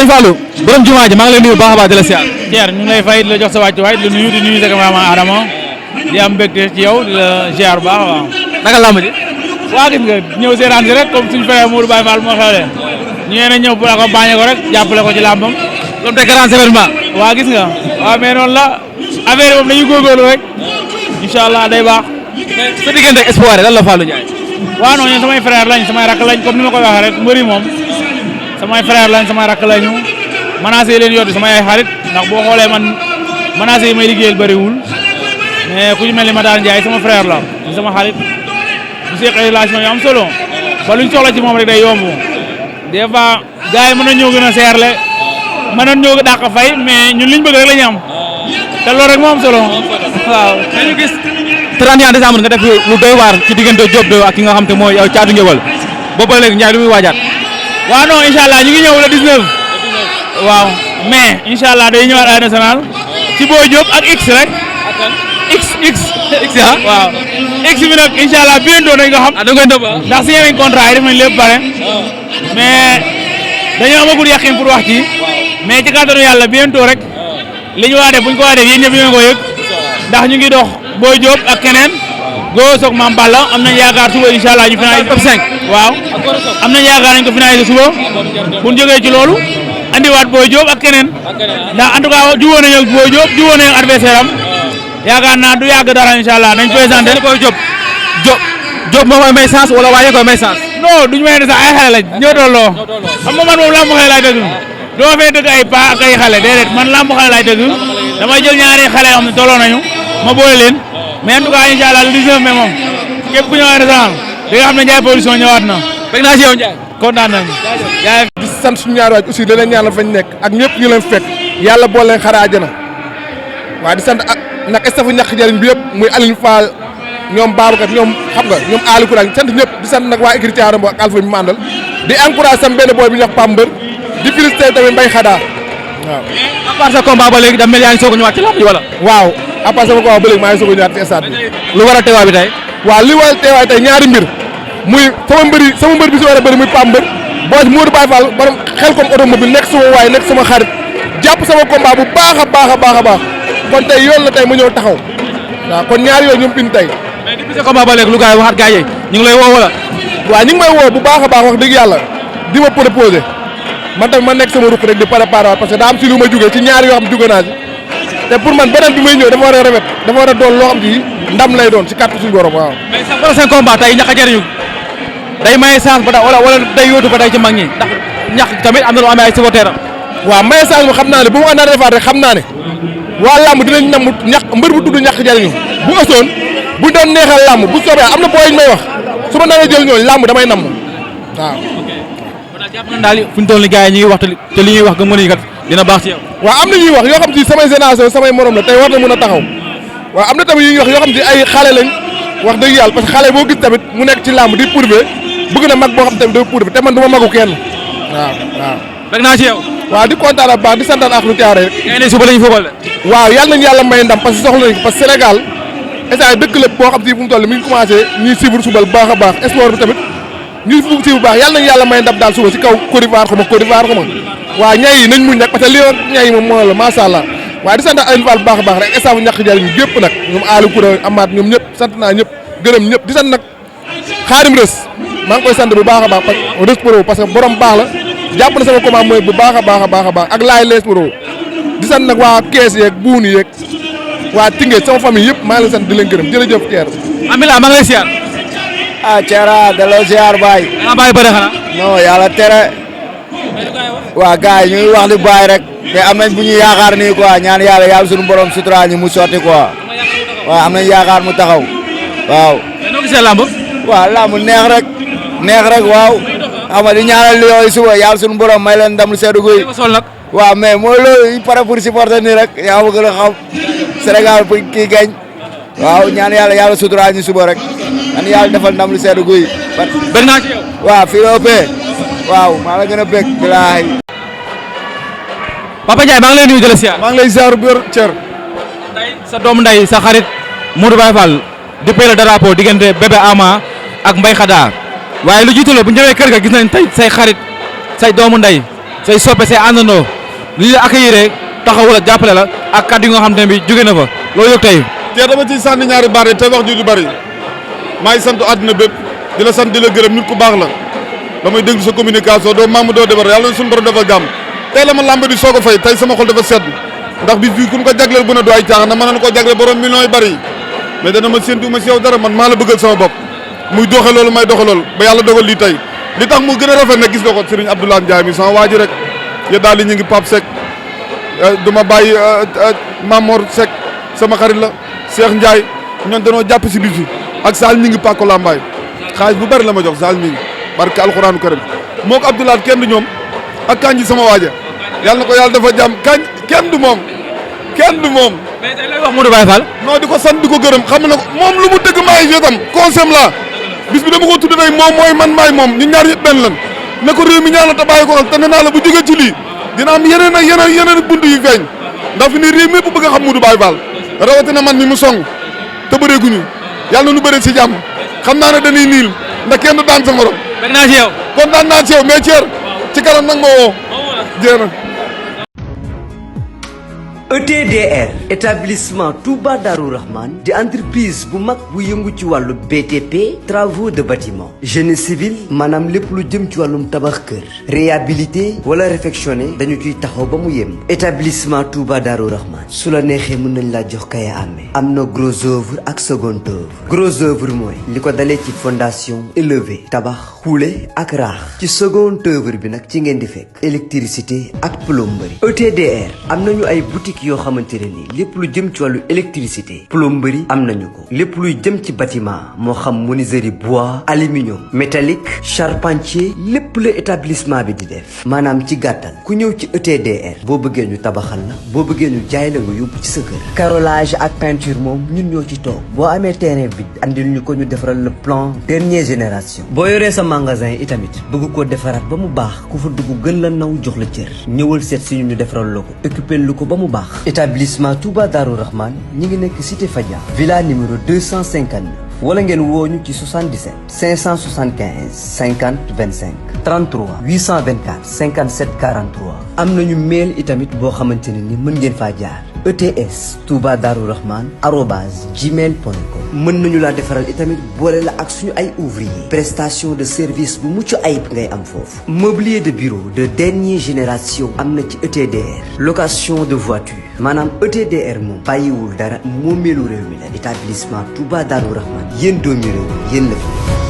sëñ Fallou borom jumaa ji maa ngi lay nuyu baax a baax di la siyaar. Thierno ñu ngi lay fay di la jox sa wàccuwaay di nuyu sa cameraman Adama di am mbégte ci yow di la ziar bu baax waaw. naka làmb ji. waa gis nga ñëw seetaan si rek comme suñu frère Modou Baye Fall moo xewle ñu ne ñëw pour accompagner ko rek jàppale ko ci làmbam. comme tey grand événement. waa gis nga waaw mais noonu la affaire moom dañuy góorgóorlu rek incha allah day baax. sa diggante ak espoir lan la Fallou Ndiaye. waaw non ñoom samay frère lañ samay rakk lañ comme ni ma koy waxee rek mbëri moom samay frère lañ samay rakk lañu menacé yi leen yor samay ay xarit ndax boo xoolee man menacé yi may liggéeyal bëriwul mais ku ñu mel ni Matar Ndiaye sama frère la sama xarit bu seq relation yu am solo ba luñ soxla ci moom rek day yomb des fois gars yi mën na ñëw gën a seerle mën na ñëw dàq fay mais ñun liñ bëgg rek la ñu am te loolu rek moo am solo waaw. dañu gis 31 décembre nga def lu doy waar ci diggante Diop de ak ki nga xam te mooy Thiatou Nguéweul boobu ba léegi Ndiaye lu muy waajaat. waaw non incha allah ñu ngi ñëw le 19. waaw mais incha allah day ñëwaat Arène Nationale ci Boy Diop ak X rek. X ah waaw. X bi nag incha allah bientôt nañ ko xam. da nga koy dëbb ndax signé nañ contrat yi def nañ lépp pare. mais dañoo amagul yaqin pour wax ci. mais ci kàttanu yàlla bientôt rek. li ñu war def bu ñu ko war def yéen ñëpp ñu ko yëg. ndax ñu ngi dox Boy Diop ak keneen. Go Sock Mame Balla am nañ yaakaar suba incha allah ñu finaliser top 5. waaw am nañ yaakaar nañ ko finaliser suba. bu ñu jógee ci loolu. andiwaat Boy Diop ak keneen. ndax en tout cas jubóo nañu ak Boy Diop jubóo nañu ak adversaire am. yaakaar naa du yàgg dara incha allah nañ présenté. Boy Diop moo koy may chance wala waaye koy may chance. non duñu may ne sax ay xale lañ ñoo tolloo. xam nga man moom lamb xale laay dëgg. doo fay dëgg ay paa ak ay xale déedéet man lamb xale laay dëgg. damay jël ñaari xale yoo xam ne tolloo nañu ma boole leen. mais en tout cas incha allah le 19 mai moom képp ku ñëwaat récemment di nga xam ne Ndiaye production ñëwaat na. bëgg naa ci yow Ndiaye. kontaan nañu. jaajëf. di sant suñu ñaari waaj aussi da leen ñaanal fañ nekk ak ñëpp ñu leen fekk yàlla boole leen xare àjjana waaw di sant ak nag stafu ñàkk jariñ bi yëpp muy Aline Fall ñoom Babacar ñoom xam nga ñoom Aliou Kourang sant ñëpp di sant nag waa écrit Thiarambo ak Alpha bi mu àndal di encouragé sam benn boy bi ñuy wax Pambër di félicité tamit Mbaye Xada waaw. à part sa combat ba léegi da mel yaa ngi soog a ñëwaat ci lamb ji wala. waaw à part sama combat ba léegi maa ngi soog a ñëwaat ci stade bi. lu war a teewaay bi tey. waaw li war a teewaay tey ñaari mbir muy sama mbër bi si war a bëri muy Pambër boo Modou Baye Fall borom xel comme automobile nekk sama waay nekk sama xarit jàpp sama combat bu baax a baax a baax a baax kon tey yoon la tey ma ñëw taxaw waaw kon ñaari yooyu ñoom bind tey. mais depuis sa combat ba léegi lu gars yi waxaat gars yi ñu ngi lay woo wala. waaw ñu ngi may woo bu baax a baax wax dëgg yàlla di ma proposé man tamit ma nekk sama ruq rek di préparer parce que daa am si lu ma jugee ci ñaari yoo xam jóge naa si te pour man beneen bi may ñëw dafa war a rafet dafa war a doon loo xam ci ndam lay doon si kàttu suñu borom waaw. mais sa prochain combat tey ñax a jëriñu day maye chance ba wala day yóotu ba tey ci mag ñi ndax ñax tamit am na lu amee ay supporter am. waaw maye chance bi xam naa ne bu ma ko nar a defaat rek xam naa ne waa làmb dinañ nam ñax mbër bu tudd ñax jëriñu bu ësoon bu doon neexal làmb bu soobee am na booy ñu may wax su ma naree jël ñooñu làmb damay nam waaw. jàpp nañ daal fu ñu toll nii gars yi ñu ngi wax te li ñuy wax gëm nga ni kat dina baax ci yow. waaw am na ñuy wax yoo xam ci samay génération samay morom la tey war na mën a taxaw waaw am na tamit yu ñuy wax yoo xam ci ay xale lañ wax dëgg yàlla parce que xale boo gis tamit mu nekk ci làmb di prouver bëgg na mag boo xam tamit day prouver te man du ma magu kenn waaw waaw. bëgg naa ci yow. waaw di kontaan bu baax di santaan ak lu Thiaré rek. ngay ne suba la ñu football de. waaw yàlla nañu yàlla may ndam parce que soxla nañ parce que Sénégal instant dëkk la boo xam ci fu mu toll mi ngi commencé ñuy suivre suba bu baax a baax sport bi tamit ñuy suivre bu baax yàlla nañu yàlla may ndam daal suba si kaw Côte d'Ivoire xuma waaw ñay yi nañ muñ nag parce que li yoon ñay yi moom moo la macha allah waaye di sant Aliou Fall bu baax a baax rek instant bu ñàkk jariñ gépp nag ñoom Aliou Koura amaat ñoom ñëpp sant naa ñëpp gërëm ñëpp di sant nag Xaadim Rës maa ngi koy sant bu baax a baax Rës Pro parce que borom baax la jàpp na sama commande mooy bu baax a baax a baax a baax ak laay lees Pro di sant nag waa kees yeeg buuni yeeg waa Tingéej sama famille yëpp maa ngi leen sant di leen gërëm jërëjëf Thierre. Amila maa ngi lay siyaar. ah Thierre delloo siyaar baay. da nga bàyyi bëre xanaa. non yàlla tere. waa gars yi ñu ngi wax di bàyyi rek. te am nañ bu ñu yaakaar nii quoi ñaan yàlla suñu borom sutura ñu mu sotti quoi. waaw am nañ yaakaar mu taxaw. waaw. mais noo gisee lamb. waaw lamb neex rek waaw. xam nga di ñaanal li yooyu suba yàlla suñu borom may leen ndam lu seddu guy. waaw mais mooy loolu il paraît pour supporter nii rek yaa ma gën a xam Sénégal pour kii gañ waaw ñaan yàlla sutura ñu suba rek ñaan yàlla defal ndam lu seddu guy. bëgg naa ci yow. waaw fii la ëppee waaw maa la gën a bëgg bilaay. Papa Ndiaye maa ngi lay nuyu di la siyaar. maa ngi lay ziar bu wér Thierre. tey sa doomu ndey sa xarit Modou Baye Fall di pay le drapeau diggante bébé Ama ak Mbaye Xada waaye lu jiitu la bu ñu ñëwee kër ga gis nañ tey say xarit say doomu ndey say soppe say àndandoo li ñu la accueillir taxawu la jàppale la ak kàddu yi nga xam ne bi jóge na fa loolu yëpp tey. te dama ciy sànni ñaari baat yi te wax ju du bari maa ngi sant àdduna bépp di la sant di la gërëm nit ku baax la damay déglu sa communication doo maamu doo defar yàlla na suñu borom defal gàmm tey la ma lamb di soog a fay tey sama xol dafa sedd ndax bis bi ku ñu ko jagleel bu ne du ay caaxaan na mën na koo jagleel borom millions yu bari mais dana ma séntu ma si yow dara man maa la bëggal sama bopp muy doxe loolu may doxe loolu ba yàlla dogal lii tey li tax mu gën a rafet nag gis nga ko Serigne Abdoulaye Ndiaye mi sama waa ji rek ya daal li ñu ngi Pape Seck du ma bàyyi Mamor Seck sama xarit la Cheikh Ndiaye ñoom dañoo jàpp si bis bi ak Sall ñi ngi Pàkko Lambaay xaalis bu bari la ma jox Sall ñi ngi barke alxuraanu karim moo ko Abdoulaye kenn du ñoom ak Kanji sama waaja yàlla na ko yàlla dafa jàmm kañ kenn du moom mais tey lay wax Modou Baye Fall. non di ko sant di ko gërëm xam na ko moom lu mu dëgg maay tam conseil la bis bi dama ko tudd tey moom mooy man maay moom ñun ñaar yëpp benn lan ne ko réew mi ñaan la te bàyyi ko te nee naa la bu jógee ci lii dina am yeneen ak yeneen bunt yu feeñ ndax fi ni réew mépp bëgg a xam Modou Baye Fall rawatina man mi mu song te bëreeguñu yàlla na nu bëree si jàmm xam naa ne dañuy niil ndax kenn du daan sa morom. bëgg naa ci yow. kon daan naa ci yow mais Thier ci kanam nag ma woo jéem ETDR établissement Touba Darou Rahman di entreprise bu mag bu yëngu ci wàllu BTP travaux de bâtiment génie civil maanaam lépp lu jëm ci wàllum tabax kër réhabilité wala réfectionné dañu ciy taxaw ba mu yem. établissement Touba Darou Rahman su la neexee mën nañ laa jox kaya amee am na gros œuvre ak second œuvre gros œuvre mooy li ko dalee ci fondation élevé tabax xuule ak raax ci second œuvre bi nag ci ngeen di fekk électricité ak plomberie. ETDR am nañu ay boutique yoo xamante ne nii lépp lu jëm ci wàllu électricité plomberie am nañu ko lépp luy jëm ci bâtiment moo xam menuiserie bois aluminium métallique charpentier lépp la établissement bi di def maanaam ci gàttal ku ñëw ci ETDR boo bëggee ñu tabaxal la boo bëggee ñu jaay la nga yóbbu ci sa kër carrelage ak peinture moom ñun ñoo ci toog boo amee terrain vide andil ñu ko ñu defaral le plan dernière génération boo yoree sa magasin itamit bëgg koo defaraat ba mu baax ku fa dugg gën la naw jox la cër ñëwal seet si ñu defaral la ko occupé lu ko ba mu baax. établissement Touba Darou Rahman ñi ngi nekk cité Fadia villa numéro 259 wala ngeen woo ñu ci 77 575 50 25 33 824 57 43 am nañu mail itamit boo xamante ne ni mën ngeen faa jaar ETS Touba Darou Rahman @gmail.com mën nañu laa defaral itamit boole la ak suñu ay ouvrier prestation de service bu mucc ayib ngay am foofu mobilier de bureau de dernière génération am na ci ETDR location de voiture maanaam ETDR moom bàyyiwul dara moomeelu réew mi la établissement Touba Darou Rahman yéen doomi réew yéen la fi